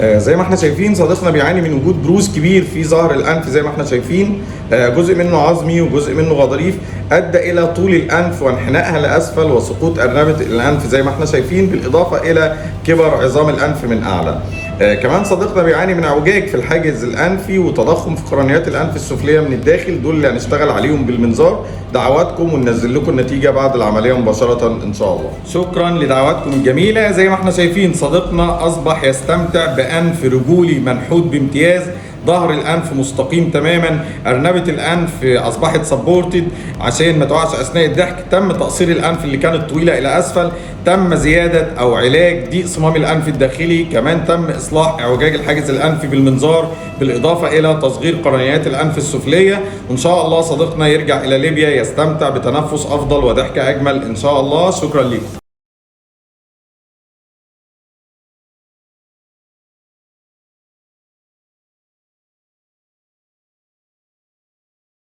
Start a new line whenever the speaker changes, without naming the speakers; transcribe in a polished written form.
زي ما احنا شايفين صديقنا بيعاني من وجود بروز كبير في ظهر الانف، زي ما احنا شايفين جزء منه عظمي وجزء منه غضاريف، ادى الى طول الانف وانحنائها لاسفل وسقوط ارنبه الانف زي ما احنا شايفين، بالاضافة الى كبر عظام الانف من اعلى. كمان صديقنا بيعاني من اعوجاج في الحاجز الانفي وتضخم في قرنيات الانف السفليه من الداخل، دول اللي هنشتغل عليهم بالمنظار. دعواتكم وننزل لكم النتيجة بعد العملية مباشرة ان شاء الله. شكرا لدعواتكم الجميلة. زي ما احنا شايفين صديقنا اصبح يستمتع بانف رجولي منحوت بامتياز، ظهر الانف مستقيم تماما، ارنبه الانف اصبحت supported عشان ما تقعش اثناء الضحك، تم تقصير الانف اللي كانت طويلة الى اسفل، تم زيادة او علاج ضيق صمام الانف الداخلي، كمان تم اصلاح اعوجاج الحاجز الانفي بالمنظار، بالاضافة الى تصغير قرنيات الانف السفليه. وان شاء الله صديقنا يرجع الى ليبيا يستمتع بتنفس افضل وضحكه اجمل ان شاء الله. شكرا لكم.